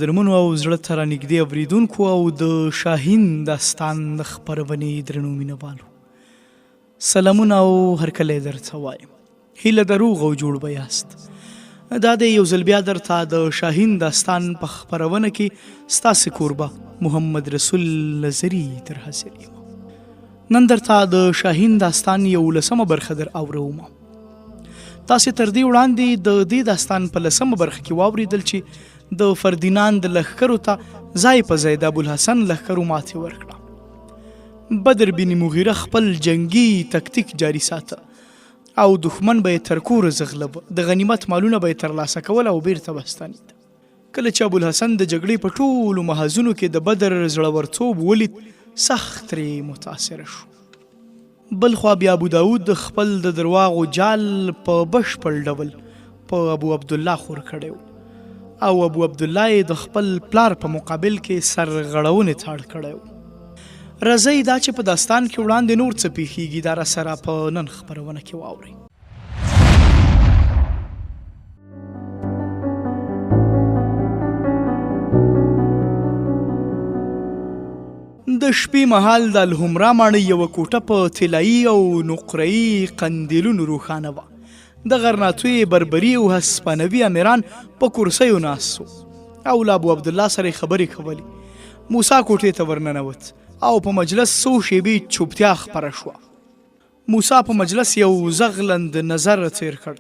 قدرمنو او زړه ته رانږدې اوریدونکو او د شاهین داستان د خپرونې درنو مینوالو، سلامونه او هرکلی درته وایم. هیله ده روغ او جوړ به یاست. دا دی یو ځل بیا درته د شاهین داستان په خپرونه کې ستاسې کوربه محمد رسول نظري در حاضر یم. نن درته د شاهین داستان یو لسمه برخه در اوروم. تاسې تر دې وړاندې د دې داستان په لسمه برخه کې واوریدل چې د فردیناند لښکرو ته ځای په ځای د ابوالحسن لښکرو ماتې ورکړه. بدر بن مغیره خپل جنګي تکتیک جاري ساته او دښمن به یې تر کوره ځغلوه، د غنیمت مالونه به یې ترلاسه کول او بیرته به ستنېده. کله چې ابوالحسن د جګړې په ټولو محاذونو کې د بدر زړورتوب ولید، سخت ترې متاثر شو. بل خوا بیا ابو داود خپل د درواغو جال په بشپړ ډول په ابو عبدالله خور کړی و او ابو عبدالله یې د خپل پلار په مقابل کې سرغړونې ته اړ کړی و. راځئ دا چې په داستان کې وړاندې نور څه پیښیږي دا راسره په نن خپرونه کې واورئ. د شپې مهال د الحمرا ماڼۍ یوه کوټه په طلایي او نقرهيي قندیلونو روښانه وه. د غرناطوي بربري او هسپانوي امیران په کرسیو ناست وو او له ابو عبدالله سره یې خبرې کولې. موسی کوټې ته ورننوت او په مجلس څو شیبې چوپتیا خپره شوه. موسی په مجلس یو ځغلند نظر تېر کړ.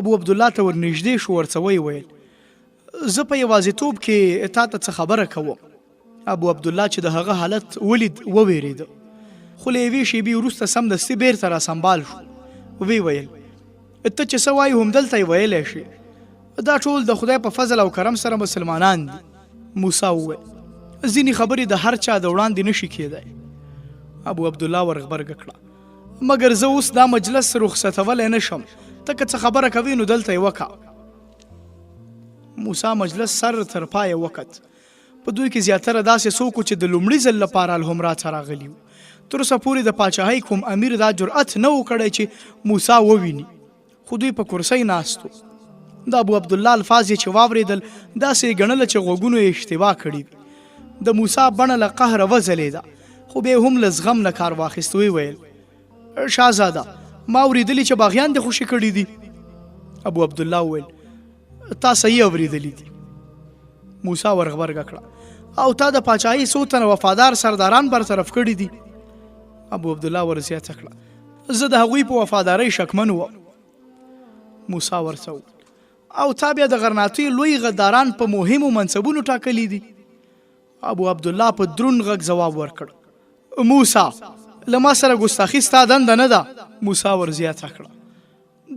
ابو عبدالله ته ورنږدې شو، ورته ویې ویل، زه په یوازیتوب کې تا ته څه خبره کوم. ابو عبدالله چې د هغه حالت ولید، ووېرېده، خو له یوې شېبې وروسته سمدستي بېرته راسمبال شو، ویې ویل، ته چې څه وایې همدلته یې ویلی شې. دا ټول د خدای په فضل او کرم سره مسلمانان دي. موسی وویل، ځینې خبرې د هر چا د وړاندې نه شي کېدای. ابو عبدالله ورغبرګه کړه، مګر زه اوس دا مجلس رخصتولی نه شم، ته که څه خبره کوې نو دلته یې وکړه. موسی مجلس سر تر پایه وکت. په دوی کې زیاتره داسې څوک وو چې د لومړي ځل لپاره الحمرا ته راغلي وو. تر اوسه پورې د پاچاهۍ کوم امیر دا جرأت نه و کړی چې موسی وویني. خو دوی په کرسۍ ناست وو. د ابو عبدالله الفاظ یې چې واورېدل، داسې یې ګڼله چې غوږونو یې اشتباه کړې وي. د موسی بڼه له قهره وځلېده، خو بیا یې هم له زغم نه کار واخیست، ویې ویل، شاهزاده، ما اورېدلي چې باغیان دې خوشې کړي دي. ابو عبدالله وویل، تا صحیح اورېدلي دي. موسی ورغبرګه کړه، او تا د پاچاهۍ څو تنه وفادار سرداران برطرف کړي دي. ابو عبدالله ورزیاته کړه، زه د هغوی په وفادارۍ شکمن وم. موسی ورته وویل، او تا بیا د غرناطې لوی غداران په مهمو منصبونو ټاکلي دي. ابو عبدالله په دروند غږ ځواب ورکړ، موسی، له ما سره ګستاخي ستا دنده نه ده. موسی ورزیاته کړه،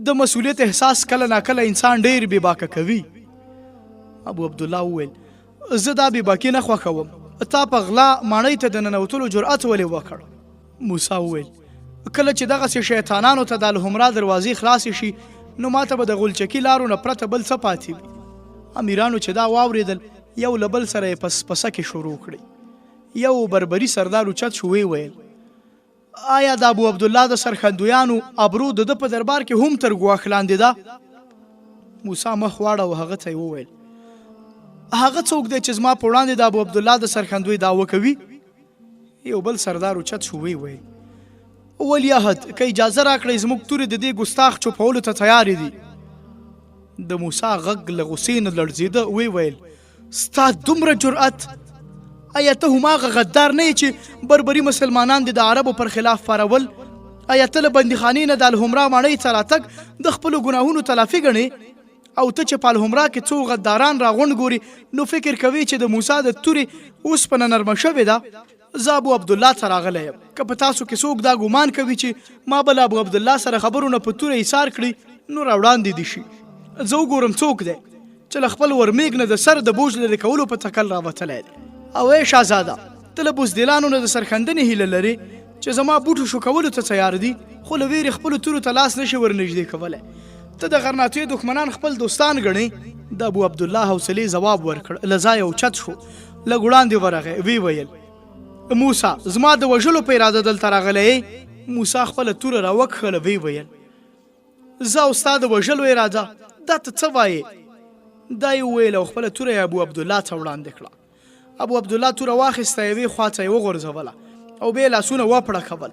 د مسؤلیت احساس کله ناکله انسان ډیر بې باکه کوي. ابو عبدالله وویل، زه دا بې باکي نه خوښوم. تا په غلا ماڼۍ ته د ننوتلو جرأت ولې وکړ؟ موسی وویل، کله چې دغسې شیطانانو ته د الحمرا دروازې خلاصې شي، نو ماته به د غلچکي لارو نه پرته بل څه پاتې وي. امیرانو چې دا واورېدل، یو له بل سره یې پس پسکې شروع کړې. یو بربري سردار اوچت شو، ویې ویل، آیا د ابو عبدالله د سرښندویانو ابرو د ده په دربار کې هم تر ګواښ لاندې ده؟ موسی مخ واړاوه، هغه ته یې وویل، هغه څوک دی چې زما په وړاندې د ابو عبدالله د سرښندوی دعوه کوي؟ یو بل سردار اوچت شو، ویې ویل، ولیعهد، که اجازه راکړئ زموږ تورې د دې ګستاخ چوپولو ته تیارې دي. د موسی غږ له غوسې نه لړزېده، ویې ویل، ستا دومره جرأت؟ ایا ته هماغه غدار نه یې چې بربري مسلمانان دې د عربو پر خلاف پارول؟ ایا ته له بندیخانې نه د الحمرا ماڼۍ ته راتګ د خپلو ګناهونو تلافي ګڼې؟ او ته چې په الحمرا کې څو غداران راغونډ ګورې نو فکر کوې چې د موسی د تورې اوسپنه نرمه شوې ده؟ زه ابو عبدالله ته راغلی یم، که په تاسو کې څوک دا ګومان کوي چې ما به له ابو عبدالله سره خبرو نه په توره ایسار کړي نو راوړاندې دې شي، زه وګورم څوک دی چې له خپل ورمېږ نه د سر د بوج لرې کولو په تکل راوتلی دی. او ای شهزاده، ته له بزدلانو نه د سرښندنې هیله لرې چې زما بوټو شوکولو ته تیار دي، خو له وېرې خپلو تورو ته لاس نه شي ورنږدې کولی. ته د غرناطې دښمنان خپل دوستان ګڼې؟ د ابو عبدالله حوصلې ځواب ورکړ، له ځایه اوچت شو، لږ وړاندې ورغی، ویې ویل، موسی، زما د وژلو په اراده دلته راغلی یې؟ موسی خپله توره راوکښله، ویې ویل، زه او ستا د وژلو اراده، دا ته څه وایې؟ دا یې وویل او خپله توره یې ابو عبدالله ته وړاندې کړه. ابو عبدالله توره واخیسته، یوې خوا ته یې وغورځوله او بیا یې لاسونه وپړکول.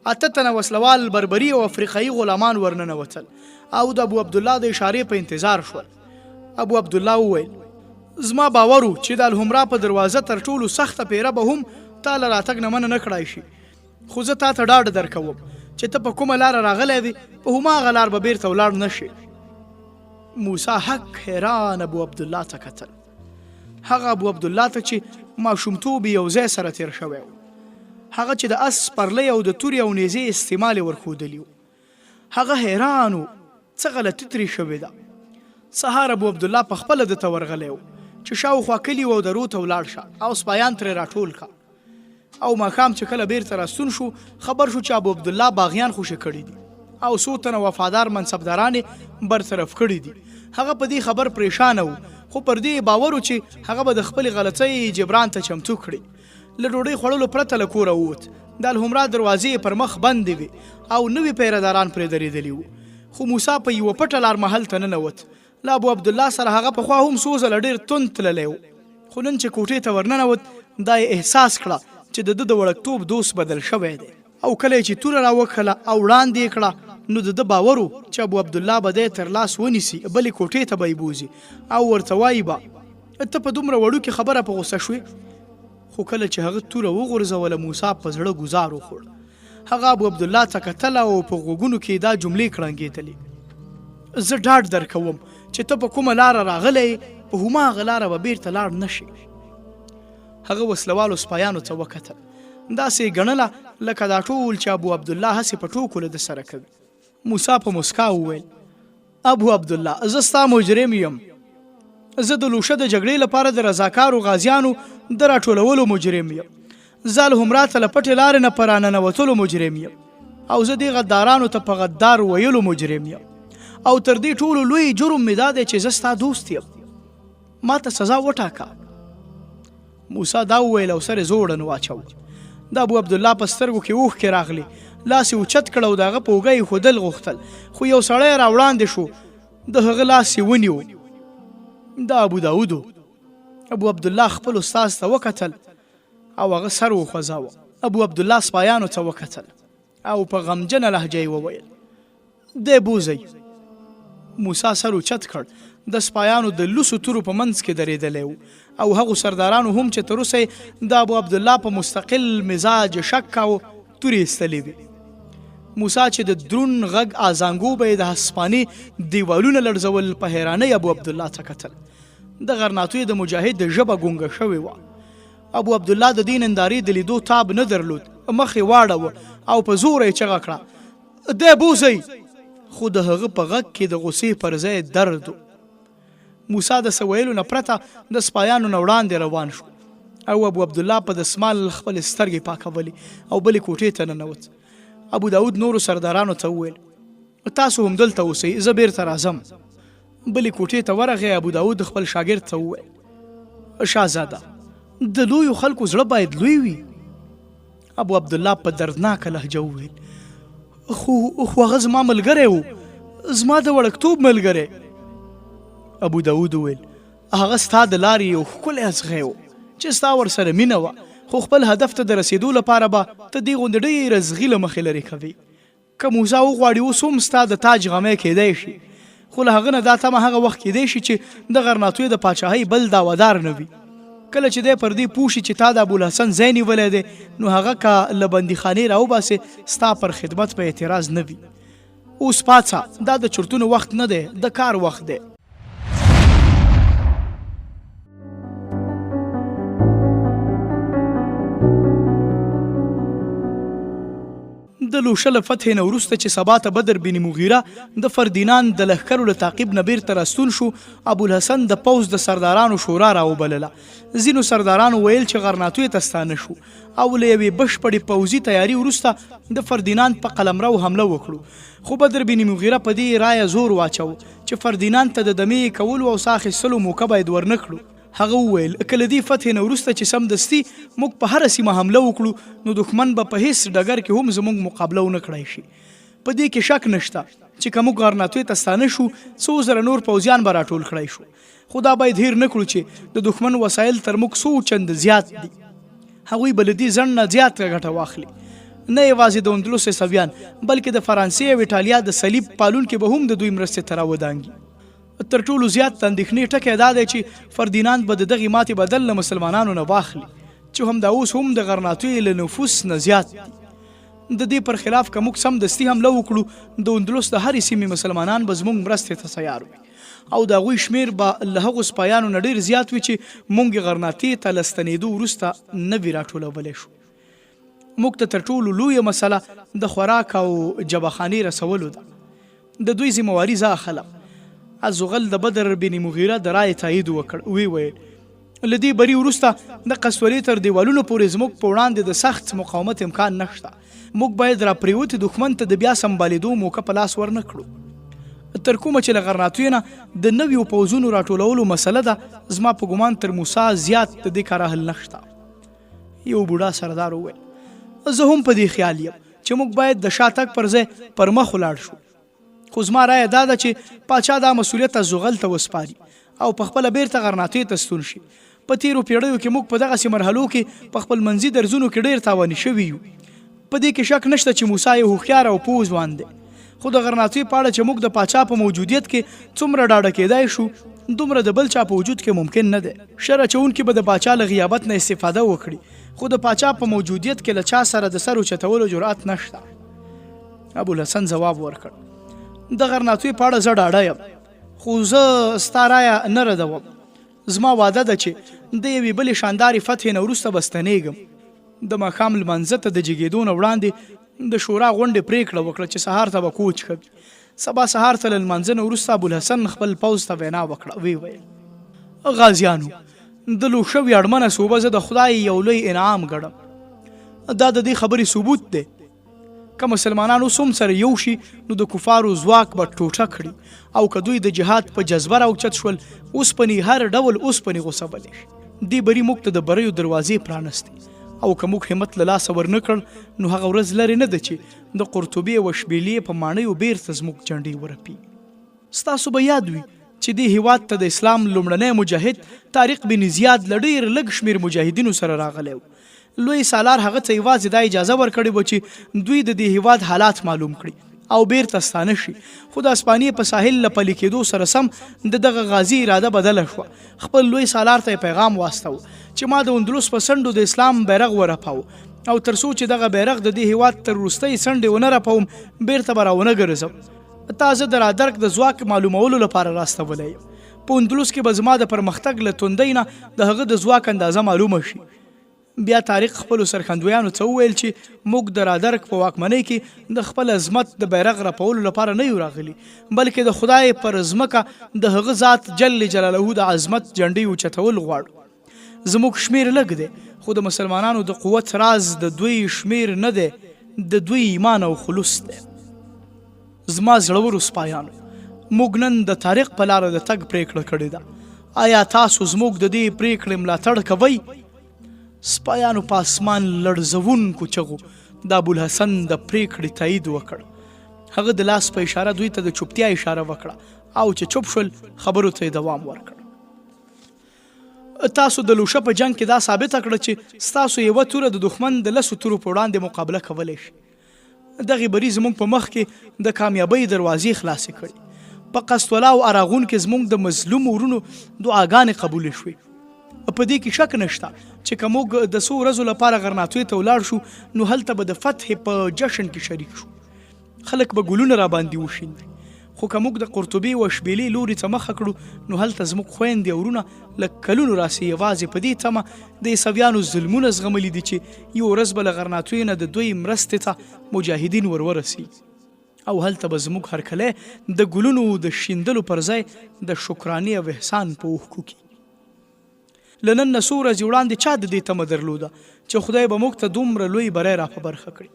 اته تنه وسلوال بربري او افریقایي غلامان ورننوتل او د ابو عبدالله د اشارې په انتظار شول. ابو عبدالله وویل، زما باور و چې د الحمرا په دروازه تر ټولو سخته پیره به هم تا له راتګ نه منع نه کړای شي، خو زه تا ته ډاډ درکوم چې ته په کومه لاره راغلی وې په هماغه لار به بیرته ولاړ نه شې. موسی حق حیران ابو عبدالله ته کتل. هغه ابو عبدالله ته چې ماشومتوب یې یو ځای سره تېر شوی و، هغه چې د اس سپرلۍ او د تورې او نیزې استعمال یې ورښودلي و. هغه حیران و، څه غلطي ترې شوې ده. سهار ابو عبدالله په خپله ده ته ورغلی و چې شاوخوا کلیو او درو ته ولاړ شه او سپایان ترې راټول کړه. او ماښام چې کله بیرته راستون شو، خبر شو چې ابو عبدالله باغیان خوشې کړي دي او څو تنه وفادار منصبداران یې برطرف کړي دي. هغه په دې خبر پرېشانه و، خو پر دې یې باور و چې هغه به د خپلې غلطۍ جبران ته چمتو کړي. له ډوډۍ خوړلو پرته له کوره ووت. د الحمرا دروازې یې پر مخ بندې وې او نوي پیره داران پرې درېدلي وو. خو موسی په یوه پټه لار محل ته ننوت. له ابو عبدالله سره هغه پخوا هم څو ځله ډېر توند تللی و، خو نن چې کوټې ته ورننوت، دا یې احساس کړه چې د ده د وړکتوب دوست بدل شوی دی. او کله یې چې توره راوکښله او وړاندې یې کړه، نو د ده باور و چې ابو عبدالله به دی تر لاس ونیسي، بلې کوټې ته به یې بوځي او ورته وایي به، ته په دومره وړوکې خبره په غوسه شوې؟ خو کله چې هغه توره وغورځوله، موسی په زړه ګوزار وخوړ. هغه ابو عبدالله ته کتل او په غوږونو کې دا جملې کړنګېدلې، زه ډاډ درکوم چې ته په کومه لاره راغلی یې، په هماغه لاره به بېرته لاړ نه شې. هغه وسلوالو سپایانو ته وکتل، داسې یې ګڼله لکه دا ټول چې ابو عبدالله هسې په ټوکو له ده سره کوي. موسی په موسکا وویل، ابو عبدالله، زه ستا مجرم یم. زه د لوشه د جګړې لپاره د رضاکارو غازیانو د راټولولو مجرم یم. زه الحمرا ته له پټې لارې نه په راننوتلو مجرم یم او زه دې غدارانو ته په غدار ویلو مجرم یم. او تر دې ټولو لوی جرم مې دا دی چې زه ستا دوست یم. ما ته سزا وټاکه. موسی دا وویل او سر یې زوړن واچاوه. د ابو عبدالله په سترګو کې اوښکې راغلې، لاس یې اوچت کړ او د هغه په اوږه یې ښودل غوښتل، خو یو سړی را وړاندې شو، د هغه لاس یې ونیو. دا ابو داود و. ابو عبدالله خپل استاد ته وکتل او هغه سر وخوځاوه. ابو عبدالله سپایانو ته وکتل او په غمجنه لهجه یې وویل، دی بوځئ. موسی سر اوچت کړ، د سپایانو د لوڅو تورو په منځ کې درېدلی و او هغو سردارانو هم چې تر اوسه یې د ابو عبدالله په مستقل مزاج شک کاوه، تورې ایستلې وې. موسی چې د درون غږ آزانګو به یې د هسپانې دیوالونه لړزول، په حیرانۍ ابو عبدالله ته کتل. د غرناطوی د مجاهد ژبه ګونګه شوې وه. ابو عبدالله د دې نندارې د لیدو تاب نه درلود، مخ یې واړاوه او په زوره یې چغه کړه، دی بوځئ! خو د هغه په غږ کې د غوسې پر ځای درد و. موسی د څه ویلو نه پرته د سپایانو نه وړاندې روان شو او ابو عبدالله په دسمال خپلې سترګې پاکولې او بلې کوټې ته ننوت. ابو داود نورو سردارانو ته وویل، تاسو همدلته اوسئ، زه بیرته راځم. بلې کوټې ته ورغی، ابو داود خپل شاګرد ته وویل، شاهزاده، د لویو خلکو زړه باید لوی وي. ابو عبدالله په دردناکه لهجه وویل، خو خو هغه زما ملګری و، زما د وړکتوب ملګری. ابو داود وویل، هغه ستا د لارې یو ښکلی ازغی و چې ستا ورسره مینه وه، خو خپل هدف ته د رسېدو لپاره به ته دې غوندې ډېر ازغي له مخې لرې کوې. که موسی وغواړي اوس هم ستا د تاج غمی کېدای شي، خو له هغه نه دا تمه هغه وخت کېدای شي چې د غرناطوی د پاچاهۍ بل دعوه دار نه وي. کله چې دی پر دې پوه شي چې تا د ابوالحسن ځای نیولی دی، نو هغه که له بندیخانې راوباسې ستا پر خدمت به اعتراض نه وي. اوس پاڅه، دا د چرتونو وخت نه دی، د کار وخت دی. د لوشه له فتحې نه وروسته چې سبا ته بدر بن مغیره د فردیناند د لښکرو له تعقیب نه بیرته راستون شو، ابوالحسن د پوځ د سردارانو شورا راوبلله. ځینو سردارانو ویل چې غرناطوی ته ستانه شو او له یوې بشپړې پوځي تیاري وروسته د فردیناند په قلمرو حمله وکړو، خو بدر بن مغیره په دې رایه زور واچاوه چې فردیناند ته د دمې کولو او ساه اخیستلو موقع باید ورنه کړو. هغه وویل، که له دې فتحې نه وروسته چې سمدستي موږ په هره سیمه حمله وکړو، نو دښمن به په هېڅ ډګر کې هم زموږ مقابله ونه کړای شي. په دې کې شک نشته چې که موږ غرناطې ته ستانه شو، څو زره نور پوځیان به راټول کړای شو. خو دا باید هېر نه کړو چې د دښمن وسایل تر موږ څو چنده زیات دي. هغوی به له دې ځنډ نه زیاته ګټه واخلي. نه یوازې د اندلس عیسویان، بلکې د فرانسې او ایټالیا د صلیب پالونکي به هم د دوی مرستې ته راودانګي. تر ټولو زیات د اندېښنې ټکی دا دی چې فردیناند به د دغې ماتې بدل له مسلمانانو نه واخلي چې همدا اوس هم د غرناطې له نفوس نه زیات دي. د دې پر خلاف که موږ سمدستي حمله وکړو، د اندلس د هرې سیمې مسلمانان به زموږ مرستې ته تیار وي او د هغوی شمېر به له هغو سپایانو نه ډېر زیات وي چې موږ یې غرناطې ته له ستنېدو وروسته نه وي راټولولی شو. موږ ته تر ټولو لویه مسله د خوراک او جبخانې رسولو ده. د دوی ذمه واري زه اخلم. ازغل د بدر بن مغیره د رایې تایید وکړ، ویې ویل، له دې بري وروسته د قسطلې تر دیوالونو پورې زموږ په وړاندې د سخت مقاومت امکان نشته. موږ باید راپرېوتي دښمن ته د بیا سمبالېدو موکه په لاس ورنه کړو. تر کومه چې له غرناطې نه د نویو پوځونو راټولولو مسله ده، زما په ګمان تر موسی زیات د دې کار اهل نشته. یو بوډا سردار وویل، زه هم په دې خیال یم چې موږ باید د شا تګ پر ځای پر مخ ولاړ شو. خو زما رایه دا ده چې پاچا دا مسولیت ازوغل ته وسپاري او په خپله بیرته غرناطې ته ستون شي. په تیرو پیړیو کې موږ په دغسې مرحلو کې په خپل منځي درزونو کې ډیر تاواني شوي یو. په دې کې شک نشته چې موسی یو هوښیار او پوه ځوان دی، خو د غرناطې په اړه چې موږ د پاچا په موجودیت کې څومره ډاډه کیدای شو، دومره د بل چا په وجود کې ممکن نه دی. شر اچوونکي به د پاچا له غیابت نه استفاده وکړي، خو د پاچا په موجودیت کې له چا سره د سر اوچتولو جرأت نشته. ابوالحسن ځواب ورکړ، د غرناطې په اړه زه ډاډه یم، خو زه ستا رایه نه ردوم. زما وعده ده چې د یوې بلې شاندارې فتحې نه وروسته به ستنېږم. د ماښام لمانځه ته د جګېدو نه وړاندې د شورا غونډې پرېکړه وکړه چې سهار ته به کوچ کوي. سبا سهار ته له لمانځه نه وروسته ابوالحسن خپل پوځ ته وینا وکړه، ویې ویل، غازیانو! د لوښه ویاړمنه سوبه زه د خدای یو لوی انعام ګڼم. دا د دې خبرې ثبوت دی که مسلمانان اوس هم سره یو شي نو د کفارو ځواک به ټوټه کړي او که دوی د جهاد په جذبه راوچت شول، اوسپنې هر ډول اوسپنې غوڅولی شي. دې بري موږ ته د بریو دروازې پرانستې او که موږ همت له لاسه ورنه کړ نو هغه ورځ لرې نه ده چې د قرطبې او اشبیلیې په ماڼیو بیرته زموږ جنډې ورپیږي. ستاسو به یاد وي چې دې هیواد ته د اسلام لومړنی مجاهد طارق بن زیاد له ډیر لږ شمیر مجاهدینو سره راغلی و. لوی سالار هغه ته یوازې دا اجازه ورکړې وه چې دوی د دې هیواد حالات معلوم کړي او بیرته ستانه شي، خو د اسپانیې په ساحل له پلي کیدو سره سم د دغه غازي اراده بدله شوه. خپل لوی سالار ته یې پیغام واستاوه چې ما د اندلس په څنډو د اسلام بیرغ ورپاوه او تر څو چې دغه بیرغ د دې هیواد تر وروستۍ څنډې ونه رپوم بیرته به راونه ګرځم. تا زه د رادرک د ځواک معلومولو لپاره راستولی یم. په اندلس کې به زما د پرمختګ له توندۍ نه د هغه د ځواک اندازه معلومه شي. بیا طارق خپلو سرښندویانو ته وویل چې موږ د رادرک په واکمنۍ کې د خپل عظمت د بیرغ رپولو لپاره نه یو راغلي، بلکې د خدای پر ځمکه د هغه ذات جل جلاله د عظمت جنډۍ اوچتول غواړو. زموږ شمېر لږ دی، خو د مسلمانانو د قوت راز د دوی شمېر نه دی، د دوی ایمان او خلوص دی. زما زړورو سپایانو! موږ نن د طارق په لاره د تګ پرېکړه کړې ده. ایا تاسو زموږ د دې پرېکړې ملاتړ کوئ؟ سپایانو په اسمان لړزوونکو چغو د ابوالحسن د پرېکړې تایید وکړ. هغه د لاس په اشاره دوی ته د چوپتیا اشاره وکړه او چې چوپ شول، خبرو ته یې دوام ورکړ. تاسو د لوشه په جنګ کې دا ثابته کړه چې ستاسو یوه توره د دښمن د لسو تورو په وړاندې مقابله کولی شي. دغې بري زموږ په مخ کې د کامیابۍ دروازې خلاصې کړې. په قسطوله او اراغون کې زموږ د مظلومو ورونو دعاګانې قبولې شوې. په دې کې شک نشته چې که موږ د څو ورځو لپاره غرناطې ته ولاړ شو نو هلته به د فتحې په جشن کې شریک شو. خلک به ګلونه راباندې وشیندي. خو که موږ د قرطبې او اشبیلې لوري ته مخه کړو نو هلته زموږ خویندې او وروڼه له کلونو راسې یوازې په دې تمه د عیسویانو ظلمونه زغملي دي چې یوه ورځ به له غرناطوې نه د دوی مرستې ته مجاهدین ور ورسیږي او هلته به زموږ هرکلی د ګلونو د شیندلو پر ځای د شکرانې او احسان په اوښکو کیږي. له نن نه څو ورځې وړاندې چا د دې تمه درلوده چې خدای به موږ ته دومره لوی بری را په برخه کړي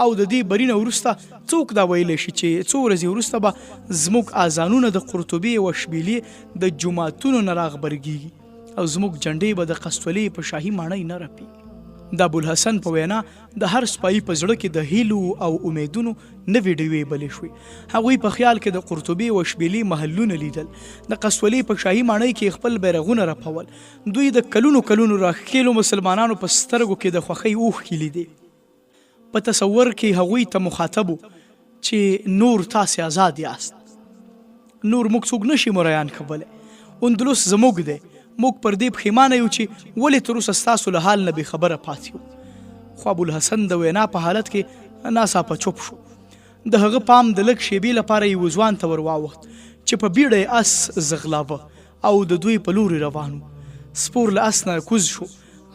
او د دې بري نه وروسته څوک دا ویلی شي چې څو ورځې وروسته به زموږ اذانونه د قرطبې او اشبیلې د جوماتونو نه راغبرګیږي او زموږ جنډې به د قسطلې په شاهي ماڼۍ نه رپیږي. د ابوالحسن په وینا د هر سپاهي په زړه کې د هیلو او امیدونو نوې ډیوې بلې شوې. هغوی په خیال کې د قرطبې او اشبیلې محلونه لیدل، د قسطولې په شاهي ماڼۍ کې یې خپل بیرغونه رپول. دوی د کلونو کلونو راښکېلو مسلمانانو په سترګو کې د خوښۍ اوښکې لیدې. په تصور کې هغوی ته مخاطب و چې نور تاسې ازاد یاست. نور موږ څوک نه شي مریان کولی. اندلس زموږ دی. موږ پر دې پښېمانه یو چې ولې تر اوسه ستاسو له حال نه بې خبره پاتې یو. خو ابوالحسن د وینا په حالت کې ناڅاپه چوپ شو. د هغه پام د لږ شېبې لپاره یوه ځوان ته ور واوښت چې په بیړه یې اس ځغلاوه او د دوی په لوري روان و. سپور له اس نه کوز شو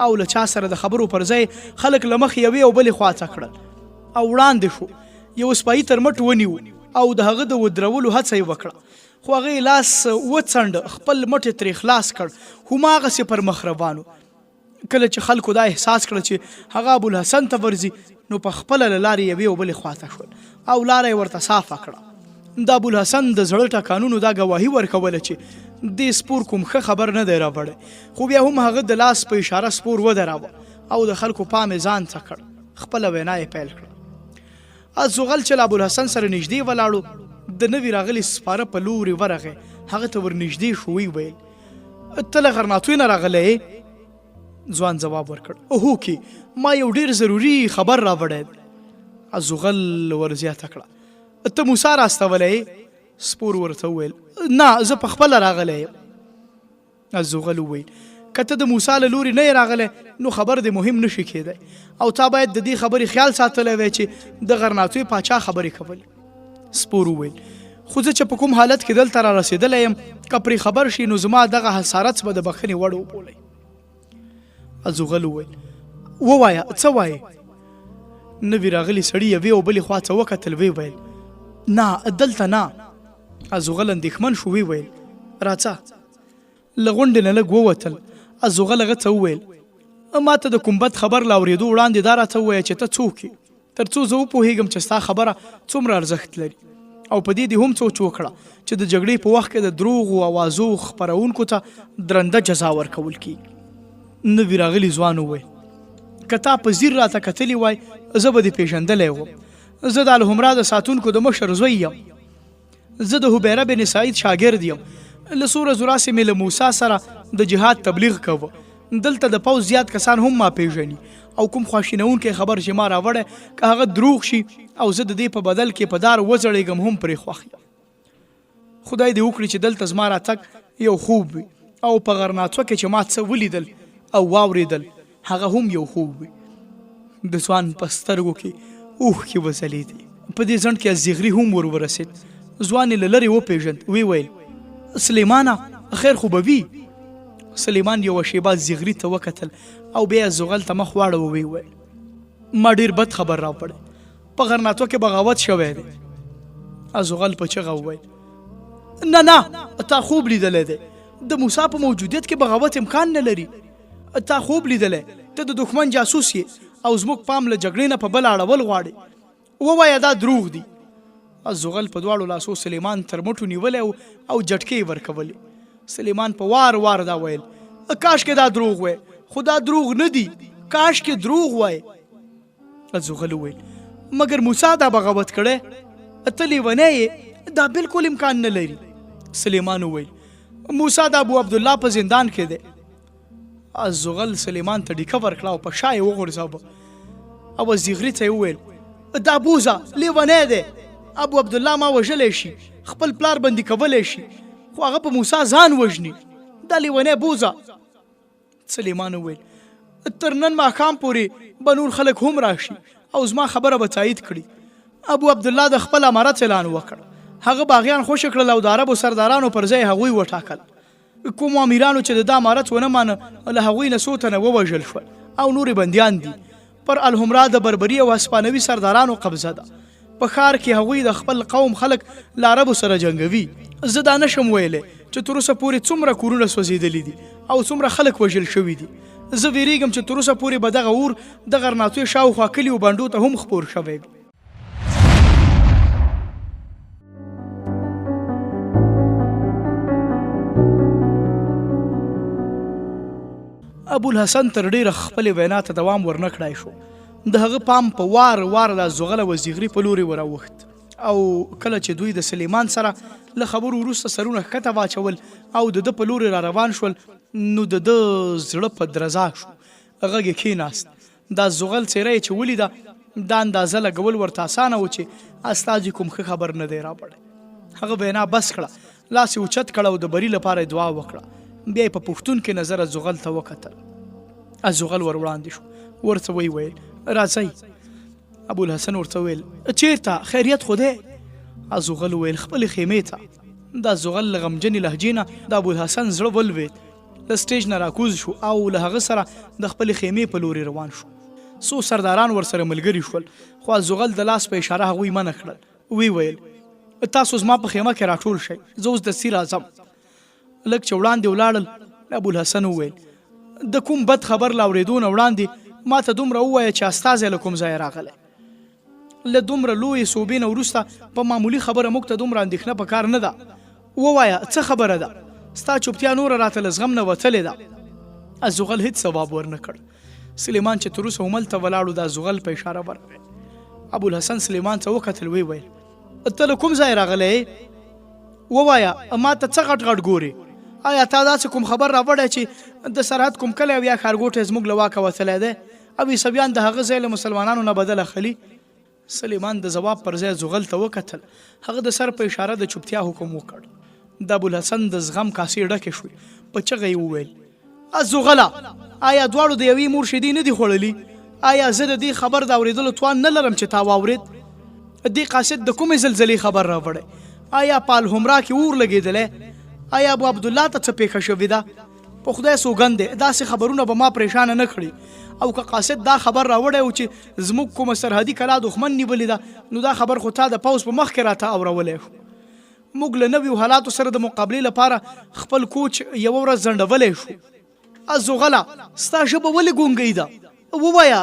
او له چا سره د خبرو پر ځای خلک له مخې یوې او بلې خوا ته کړل او وړاندې شو. یوه سپاهي تر مټ ونیو او د هغه د ودرولو هڅه یې وکړه، خو هغه یې لاس وڅنډ، خپل مټ یې ترې خلاص کړ، هماغسې پر مخ روان و. کله چې خلکو دا احساس کړه چې هغه ابوالحسن ته ورځي، نو په خپله له لارې یوې او بلې خوا ته شول او لاره یې ورته صافه کړه. د ابوالحسن د زړه ټکانونو دا ګواهي ورکوله چې دې سپور کوم ښه خبر نه دی راوړی، خو بیا هم هغه د لاس په اشاره سپور ودراوه او د خلکو پام یې ځان ته کړ، خپله وینا یې پیل کړه. ازوغل چې له ابوالحسن سره نږدې ولاړ و، د نوي راغلي سپاره په لوري ورغی، هغه ته ورنږدې شو، ویې ویل، ته له غرناطوی نه راغلی یې؟ ځوان ځواب ورکړ، هوکې، ما یو ډېر ضروري خبر راوړی دی. ازوغل ور زیاته کړه، ته موسی را استولی یې؟ سپور ورته وویل، نه، زه په خپله راغلی یم. ازوغل وویل، که ته د موسی له لوري نه یې راغلی، نو خبر دې مهم نه شي کېدای او تا باید د دې خبرې خیال ساتلی وای چې د غرناطوی پاچا خبرې کولې. سپور وویل، خو زه چې په کوم حالت کې دلته را رسېدلی یم، که پرې خبر شي، نو زما دغه حسارت به د بخښنې وړ وبولئ. ازوغل وویل، ووایه، څه وایې؟ نوي راغلي سړي یوې او بلې خوا ته وکتل، ویې ویل، نه، دلته نه. ازوغل اندېښمن شو، ویې ویل، راځه. له غونډې نه لږ ووتل، ازوغل هغه ته وویل، ما ته د کوم بد خبر له اورېدو وړاندې دا راته ووایه چې ته څوک یې، تر څو زه وپوهېږم چې ستا خبره څومره ارزښت لري او په دې دې هم سوچ وکړه چې د جګړې په وخت کې د دروغو اوازو خپرونکو ته درنده جزا ورکول کېږي. نوي راغلي ځوان وویل، که تا په ځیر راته کتلي وای، زه به دې پېژندلی وم. زه د الحمرا د ساتونکو د مشر زوی یم. زه د هبیره بن سعید شاګرد یم. له څو ورځو راسې مې له موسی سره د جهاد تبلیغ کاوه. دلته د پوځ زیات کسان هم ما پېژني او کوم خواشینونکی خبر چې ما راوړی، که هغه دروغ شي او زه د دې په بدل کې په دار وځړېږم هم پرې خوښ یم. خدای دې وکړي چې دلته زما راتګ یو خوب وي او په غرناطوه کې چې ما څه ولیدل او واورېدل هغه هم یو خوب وي. د ځوان په سترګو کې اوښکې وځلېدې. په دې ځنډ کې ازیغري هم ور ورسېد. ځوان یې له لرې وپېژند، ویې ویل، سلیمانه، خیر خو به وي؟ سلیمان یوه شېبه ازیغري ته وکتل او بیا یې زغل ته مخ واړاوه، ویې ویل، ما ډېر بد خبر راوړی، په غرناطوه کې بغاوت شوی دی. ازغل په چغه وویل، نه نه، تا خوب لیدلی دی. د موسی په موجودیت کې بغاوت امکان نه لري. تا خوب لیدلی، ته د دښمن جاسوس یې او زموږ پام له جګړې نه په بله اړول غواړې. ووایه دا دروغ دي. زغل په دواړو لاسو سلیمان تر مټو نیولی و او جټکې یې ورکولې. سلیمان په وار وار دا ویل، کاشکې دا دروغ وای، خو دا دروغ نه دي، کاشکې دروغ وای. زغل وویل، مګر موسی دا بغاوت کړی، ته لیونی یې، دا بالکل امکان نه لري. سلیمان وویل، موسی د ابو عبدالله په زندان کې دی. زغل سلیمان ته ډیکه ورکړه او په شا یې وغورځاوه او زیغري ته یې وویل، دا بوزه لیونی دی، ابو عبدالله ما وژلی شي، خپل پلار بندي کولی شي، خو هغه په موسی ځان وژني، دا لیونی بوزه. سلیمان وویل، تر نن ماښام پورې به نور خلک هم راشي او زما خبره به تایید کړي. ابو عبدالله د خپل امارت اعلان وکړ، هغه باغیان خوشې کړل او د عربو سردارانو پر ځای هغوی وټاکل. کومو امیرانو چې د ده امارت ونه مانه، له هغوی نه څو تنه ووژل شول او نور یې بندیان دي. پر الحمرا د بربري او هسپانوي سردارانو قبضه ده. په ښار کې هغوی د خپل قوم خلک له عربو سره جنګوي. زه دا نه شم ویلی چې تر اوسه پورې څومره کورونه سوځېدلي دي او څومره خلک وژل شوي دي. زه وېرېږم چې تر اوسه پورې به دغه اور د غرناطوې شاوخوا کلیو بانډو ته هم خپور شوی وي. ابوالحسن تر ډېره خپلې وینا ته دوام ورنه کړای شو. د هغه پام په وار وار د ازوغل او ازیغري په لوري ور اوښت او کله چې دوی د سلیمان سره له خبرو وروسته سرونه ښکته واچول او د ده په لوري را روان شول نو د ده زړه په درزا شو. غږ یې کښېناست. د ازوغل څېره یې چې ولیده دا اندازه لګول ورته اسانه و چې استازي کوم ښه خبر نه دی راوړی. هغه وینا بس کړه، لاس یې اوچت کړ او د بري لپاره یې دعا وکړه. بیا یې په پوښتونکې نظر ازوغل ته وکتل. ازوغل ور وړاندې شو، ورته ویې ویل، راځئ. ابوالحسن ورته وویل، چېرته؟ خیریت خو دی؟ ازوغل وویل، خپلې خیمې ته. د ازوغل له غمجنې لهجې نه د ابوالحسن زړه ولوېد. له سټېج نه راکوز شو او له هغه سره د خپلې خیمې په لوري روان شو. څو سرداران ورسره ملګري شول، خو ازوغل د لاس په اشاره هغوی منع کړل. ویې ویل، تاسو زما په خیمه کې راټول شئ، زه اوس دستي راځم. لږ چې وړاندې ولاړل، ابوالحسن وویل، د کوم بد خبر له اورېدو نه وړاندې ما ته دومره ووایه چې استازی له کوم ځایه راغلی؟ له دومره لویې سوبې نه وروسته په معمولي خبره موږ ته دومره اندېښنه په کار نه ده. ووایه، څه خبره ده؟ ستا چوپتیا نوره راته له زغم نه وتلې ده. ازوغل هېڅ ځواب ورنه کړ. سلیمان چې تر اوسه هملته ولاړ و، د ازوغل په اشاره ورغی. ابوالحسن سلیمان ته وکتل، ویې ویل، ته له کوم ځایه راغلی یې؟ ووایه، ما ته څه غټ غټ ګورې؟ آیا تا داسې کوم خبر راوړی چې د سرحد کوم کلی او یا ښارګوټی زموږ له واکه وتلی دی او عیسویان د هغه ځای له مسلمانانو نه بدل اخلي؟ سلیمان د ځواب پر ځای زغل ته وکتل. هغه د سر په اشاره د چوپتیا حکم وکړ. د ابوالحسن د زغم کاسې ډکې شوې. په چغه یې وویل، ازوغله! آیا دواړو د یوې مور شیدې نه دي خوړلي؟ آیا زه د دې خبر د اورېدلو توان نه لرم چې تا واورېد؟ دې قاصد د کومې زلزلې خبر راوړی؟ آیا په الحمرا کې اور لګېدلی؟ آیا ابو عبدالله ته څه پېښه شوې ده؟ په خدای سوګند دی، داسې خبرونه به ما پرېشانه نه کړي. او که قاصد دا خبر راوړی و چې زموږ کومه سرحدي کلا دښمن نیولې ده، نو دا خبر خو تا د پوځ په مخ کې راته اورولی شو. موږ له نویو حالاتو سره د مقابلې لپاره خپل کوچ یوه ورځ ځنډولی شو. ازوغله! ستا ژبه ولې ګونګۍ ده؟ ووایه،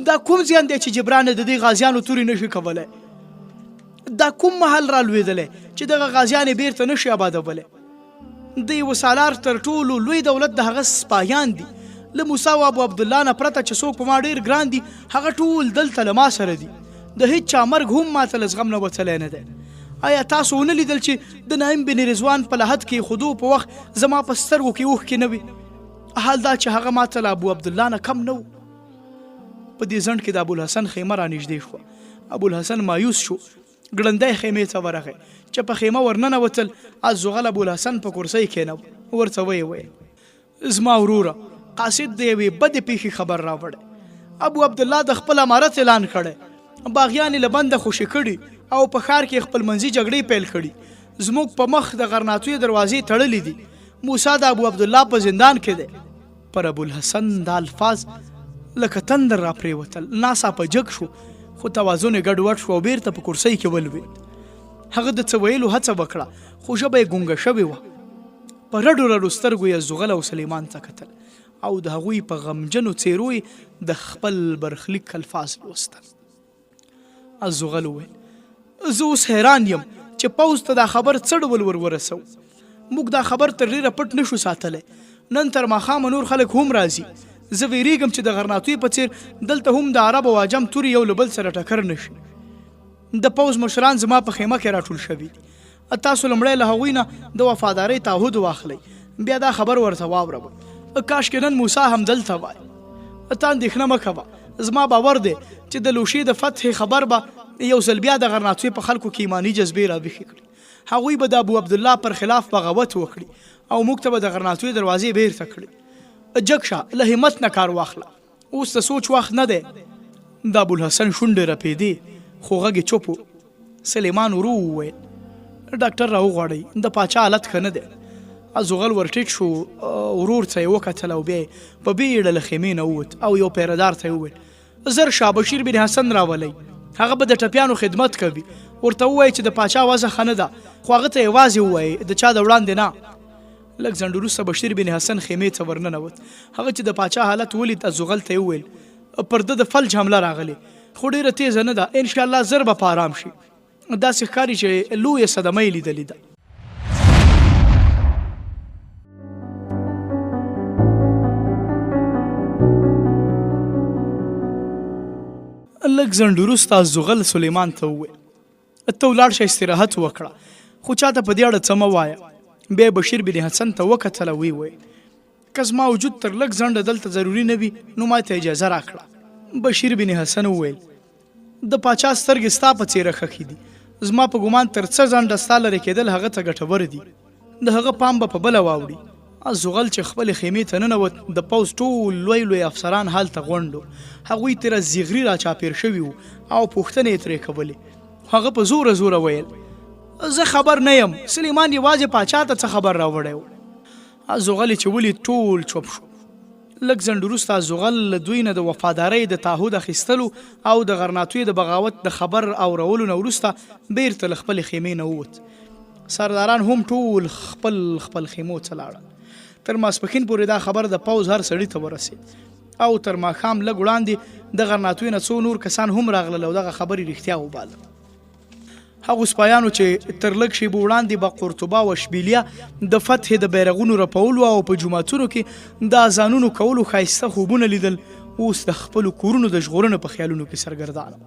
دا کوم زیان دی چې جبران یې د دې غازیانو تورې نه شي کولی؟ دا کوم محل را لوېدلی چې دغه غازیان یې بېرته نه شي ابادولی؟ د یوه سالار تر ټولو لوی دولت د هغه سپاهیان دي. له موسی او ابو عبدالله نه پرته چې څوک په ما ډېر ګران دي، هغه ټول دلته له ما سره دي. د هیچا مرګ هم ماته له زغم نه وتلی نه دی. آیا تاسو ونه لیدل چې د نعیم بن رضوان په لحد کې ایښودو په وخت زما په سترګو کې اوښکې نه وې؟ حال دا چې هغه ماته له ابو عبدالله نه کم نه و. په دې ځنډ کې د ابوالحسن خیمه رانږدې شوه. ابوالحسن مایوس شو. ګړندی خیمې ته ورغی. چې په خیمه ورننوتل، الزغل ابوالحسن په کرسۍ کېناوه، ورته ویې ویل، زما وروره! قاصد د یوې بدې پېښې خبر راوړی. ابو عبدالله د خپل امارت اعلان کړی، باغیان یې له بنده خوشې کړي او په ښار کې یې خپلمنځي جګړې پیل کړي. زموږ په مخ د غرناطوې دروازې تړلې دي. موسی د ابو عبدالله په زندان کې دی. پر ابوالحسن دا الفاظ لکه تندر راپرېوتل، ناڅاپه جګ شو، خو توازن یې ګډوډ شو او بېرته په کرسۍ کې ولوېد. هغه د څه ویلو هڅه وکړه، خو ژبه یې ګونګه شوې وه. په رډو رډو سترګو یې زغل او سلیمان ته کتل او د هغوی په غمجنو څېرو یې د خپل برخلیک الفاظ لوستل. ازوغل وویل، زه اوس حیران یم چې پوځ ته دا خبر څه ډول ور ورسوو. موږ دا خبر تر ډېره پټ نه شو ساتلی. نن تر ماښامه نور خلک هم راځي. زه وېرېږم چې د غرناطوې په څېر دلته هم د عرب او عجم تورې یو له بل سره ټکر نه شي. د پوځ مشران زما په خیمه کې راټول شوي دي. تاسو لومړی له هغوی نه د وفادارۍ تعهد واخلئ، بیا دا خبر ورته واوروئ. کاشکې نن موسی هم دلته وای. ته اندېښنه مه کوه، زما باور دی چې د لوشې د فتحې خبر به یو ځل بیا د غرناطوې په خلکو کې ایماني جذبې راویښې کړي. هغوی به د ابو عبدالله پر خلاف بغاوت وکړي او موږ ته به د غرناطوې دروازې بېرته کړي. جګ شه، له همت نه کار واخله. اوس د سوچ وخت نه دی. د ابوالحسن شونډې رپېدې، خو غږ یې چوپ و. سلیمان ورو وویل، ډاکټر راوغواړئ، د پاچا حالت ښه نه دی. ازوغل ورټیټ شو، ورور ته یې وکتل او بیا یې په بیړه له خیمې نه ووت او یو پیردار ته یې وویل، زر شه بشیر بن حسن راولئ، هغه به د ټپیانو خدمت کوي. ورته ووایئ چې د پاچا وضع ښه نه ده، خو هغه ته یوازې ووایئ، د چا د وړاندې نه. لږ ځنډ وروسته بشیر بن حسن خیمې ته ورننوت. هغه چې د پاچا حالت ولید، ازوغل ته یې وویل، پر ده د فلج حمله راغلې، خو ډېره تېزه نه ده، ان شاء الله زر به په ارام شي. داسې ښکاري چې لویه صدمه یې لیدلې ده. لږ ځنډ وروسته زغل سلیمان ته وویل، ته ولاړ شه استراحت وکړه، خو چاته په دې اړه څه مه وایه. بیا یې بشیر بن حسن ته وکتل او ویې ویل، که زما وجود تر لږ ځنډه دلته ضروري نه وي نو ماته اجازه راکړه. بشیر بن حسن وویل، د پاچا سترګې ستا په څېره ښخې دي، زما په ګمان تر څه ځنډه ستا لرې کېدل هغه ته ګټور دي، د هغه پام به په بله واوړي. زغل چې خپلې خیمې ته ننوت، د پوځ ټول لوی لوی افسران هلته غونډ وو، هغوی ترې زیغري راچاپېر شوي وو او پوښتنې یې ترې کولې، خو هغه په زوره زوره ویل، زه خبر نه یم، سلیمان یوازې پاچا ته څه خبر راوړی و. زغل یې چې ولید ټول چوپ شو. لږ ځنډ وروسته زغل له دوی نه د وفادارۍ د تعهد اخیستلو او د غرناطوی د بغاوت د خبر اورولو نه وروسته بیرته له خپلې خیمې نه ووت. سرداران هم ټول خپل خپل خیمو ته لاړل. تر ماسپښین پورې دا خبر د پوځ هر سړي ته ورسید او تر ماښام لږ وړاندې د غرناطوی نه څو نور کسان هم راغلل او دغه خبر یې رښتیا وباله. هغو سپایانو چې تر لږ شیبو وړاندې به قرطبه او اشبیلیه د فتح د بیرغونو رپولو او په جوماتونو کې د اذانونو کولو ښایسته خوبونه لیدل، اوس د خپلو کورونو د ژغورنې په خیالونو کې سرګردانه وو.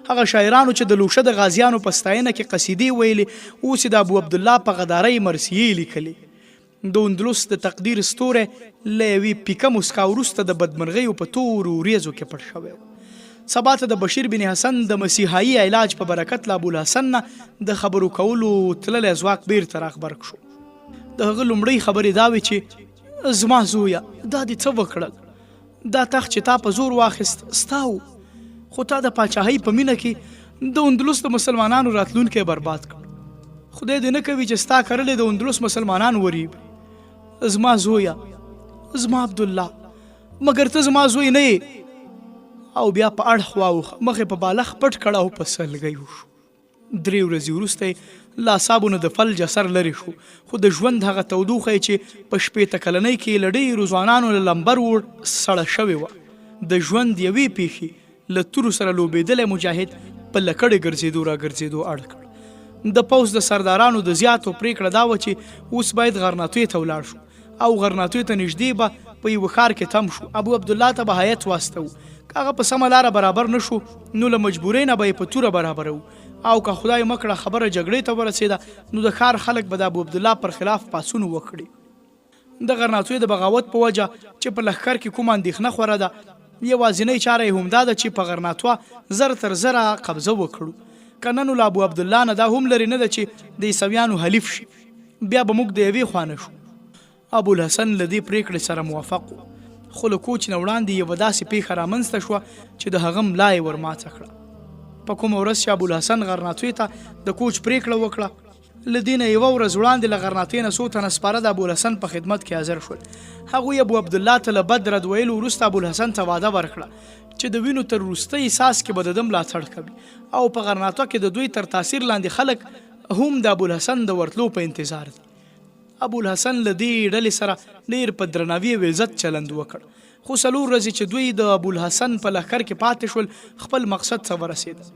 هغه شاعرانو چې د لوشه د غازیانو په ستاینه کې قصیدې ویلې، اوس یې د ابو عبدالله په غدارۍ مرثیې لیکلې. د اندلس د تقدیر ستوری له یوې پیکه موسکا وروسته د بدمرغیو په تورو وریځو کې پټ شوی و. سبا ته د بشیر بن حسن د مسیحایي علاج په برکت له ابوالحسن نه د خبرو کولو تللی ځواک بیرته راغبرګ شو. د هغه لومړۍ خبرې دا وې چې زما زویه دا دې څه وکړل؟ دا تخت چې تا په زور واخیست ستا و، خو تا د پاچاهۍ په مینه کې د اندلس د مسلمانانو راتلونکی برباد کړ. خدای دې نه کوي چې ستا کرلې د اندلس مسلمانان وریبي. زما زویه، زما عبدالله، مګر ته زما زوی نه یې. او بیا په اړخ واوښت، مخ یې په بالښت پټ کړ او په سلګیو شو. درې ورځې وروسته یې له اعصابو نه د فلج اثر لرې شو، خو د ژوند هغه تودوخه یې چې په 60 کلنۍ کې یې له ډېرو ځوانانو له لمبر وړ، سړه شوې وه. د ژوند یوې پېښې له تورو سره لوبېدلی مجاهد په لکړې ګرځېدو راګرځېدو اړ کړ. د پوځ د سردارانو د زیاتو پرېکړه دا وه چې اوس باید غرناطې ته ولاړ شو او غرناطې ته نږدې به په یوه ښار کې تم شو، ابو عبدالله ته به هیئت واستوو، که هغه په سمه لاره برابر نه شو نو له مجبورۍ نه به یې په توره برابروو او که خدای مه کړه خبره جګړې ته ورسېده نو د ښار خلک به د ابو عبدالله پر خلاف پاڅون وکړي. د غرناطوې د بغاوت په وجه چې په لښکر کې کومه اندېښنه خوره ده، یوازینۍ چاره یې همدا ده چې په غرناطوه زر تر زره قبضه وکړو، که نه نو له ابو عبدالله نه دا هم لرې نه ده چې د عیسویانو حلیف شي، بیا به موږ د یوې خوا نه شو. ابوالحسن له دې پرېکړې سره موافق و، خو له کوچ نه وړاندې یوه داسې پېښه رامنځته شوه چې د هغه ملا یې ورماته کړه. په کومه ورځ چې ابوالحسن غرناطوې ته د کوچ پرېکړه وکړه، له دې نه یوه ورځ وړاندې له غرناطې نه څو تنه سپاره د ابوالحسن په خدمت کې حاضر شول. هغوی ابوعبدالله ته له بد رد ویلو وروسته ابوالحسن ته وعده ورکړه چې د وینو تر وروستۍ څاڅکي به د ده ملاتړ کوي او په غرناطه کې د دوی تر تاثیر لاندې خلک هم د ابوالحسن د ورتلو په انتظار دي. ابوالحسن له دې ډلې سره ډېر په درناوي او عزت چلند وکړ، خو څلور ورځې چې دوی د ابوالحسن په لښکر کې پاتې شول، خپل مقصد ته ورسېدل.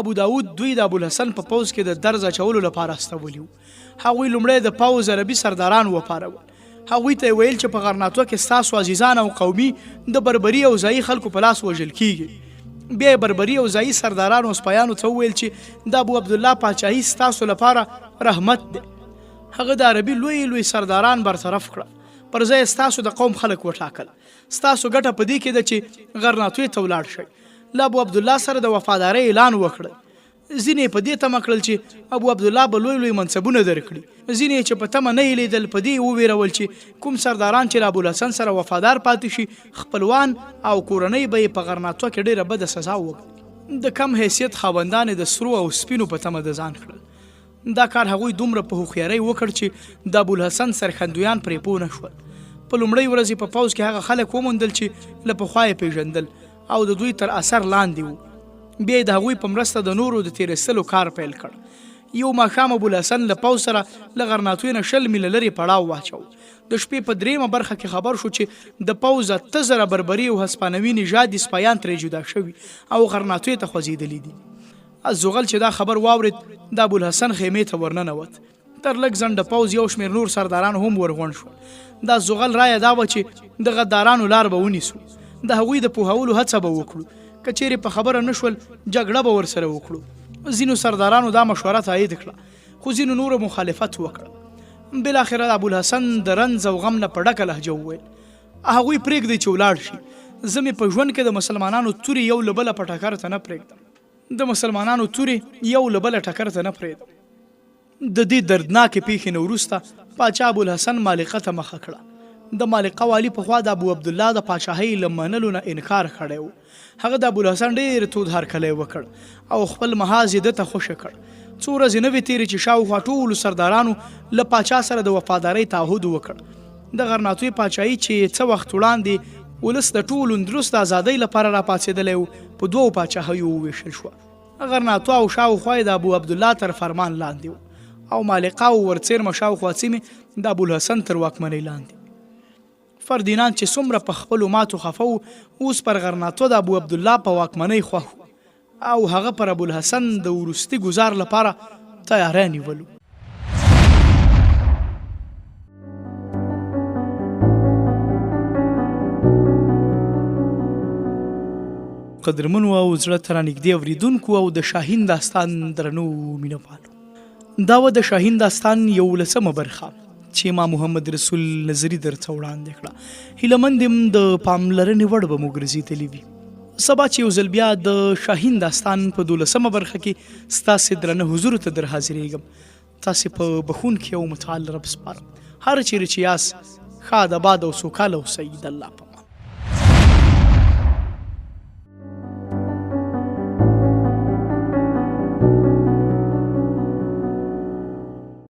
ابو داود دوی د ابوالحسن په پوځ کې د درز اچولو لپاره استولي وو. هغوی لومړی د پوځ عربي سرداران وپارول. هغوی ته یې ویل چې په غرناطوه کې ستاسو عزیزان او قومي د بربري او ځایي خلکو په لاس وژل کیږي. بیا یې بربري او ځایي سردارانو او سپایانو ته وویل چې د ابو عبدالله پاچاهي ستاسو لپاره رحمت دی. هغه د عربي لوی لوی سرداران برطرف کړل، پر ځای یې ستاسو د قوم خلک وټاکل. ستاسو ګټه په دې کې ده چې غرناطوې ته ولاړ شئ، له ابو عبدالله سره د وفادارۍ اعلان وکړئ. ځینې یې په دې تمه کړل چې ابو عبدالله به لوی لوی منصبونه درکړي، ځینې یې چې په تمه نه یې لیدل په دې یې وویرول چې کوم سرداران چې له ابوالحسن سره وفادار پاتې شي خپلوان او کورنۍ به یې په غرناطوه کې ډېره بده سزا وګوري. د کم حیثیت خاوندان یې د سرو او سپینو په تمه د ځان کړل. دا کار هغوی دومره په هوښیارۍ وکړ چې د ابوالحسن سرښندویان پرې پوه نه شول. په لومړۍ ورځ یې په پوځ کې هغه خلک وموندل چې له پخوا یې پېژندل او د دوی تر اثر لاندې وو. بیا یې د هغوی په مرسته د نورو د تېر ایستلو کار پیل کړ. یو ماښام ابوالحسن له پوځ سره له غرناطوې نه 20 میله لرې پړاو واچاوه. د شپې په درېیمه برخه کې خبر شو چې د پوځ 8000 بربري او هسپانوي نژادي سپایان ترې جدا شوي او غرناطوې ته خوځېدلي دي. الزغل چې دا خبر واورېد، د ابوالحسن خیمې ته ورننوت. تر لږ ځنډه پوځ یو شمېر نور سرداران هم ورغونډ شول. د الزغل رایه دا وه چې د غدارانو لار به ونیسو، د هغوی د پوهولو هڅه به وکړو. که چیرې په خبره نه شول، جګړه به ورسره وکړو. ځینو سردارانو دا مشوره تایید کړه، خو ځینو نورو مخالفت وکړ. بالاخره ابوالحسن د رنځ او غم نه په ډکه لهجه وویل، هغوی پرېږدئ چې ولاړ شي، زه مې په ژوند کې د مسلمانانو تورې یو له بله په ټکر ته نه پرېږدم. د مسلمانانو تورې یو له بله ټکر ته نه پرېږدم. د دې دردناکې پېښې نه وروسته پاچا ابوالحسن مالقه ته مخه کړه. د مالقه والي پخوا د ابوعبدالله د پاچاهۍ له منلو نه انکار کړی و. هغه د ابوالحسن ډېر تود هرکلی وکړ او خپل محاذ یې ده ته خوشې کړ. څو ورځې نه وې تېرې چې شاوخوا ټولو سردارانو له پاچا سره د وفادارۍ تعهد وکړ. د غرناطوی پاچاهي چې څه وخت وړاندې ولس د ټول اندلس د ازادۍ لپاره راپاڅېدلی و، په دوو پاچاهیو ووېشل شوه. غرناطه او شاوخوا یې د ابو عبدالله تر فرمان لاندې وو او مالقه او ورڅېرمه شاوخوا سیمې د ابوالحسن تر واکمنۍ لاندې. فردیناند چې څومره په خپلو ماتو خفه و، اوس پر غرناطه د ابو عبدالله په واکمنۍ خوښ و او هغه پر ابوالحسن د وروستي ګوزار لپاره تیاری نیولو. قدرمنو او زړه ته رانږدې اوریدونکو او د شاهین داستان درنو مینهوالو، دا وه د شاهین داستان یولسمه برخه چې ما محمد رسول نظري درته وړاندې کړه. هیله مند یم د پاملرنې وړ به مو ګرځېدلې وي. سبا چې یو ځل بیا د شاهین داستان په دولسمه برخه کې ستاسې درنه حضور ته در حاضرېږم، تاسې په بخښونکي او متعال رب سپارم. هر چیرې چې یاست ښاد، آباد او سوکاله اوسئ. د الله په امان.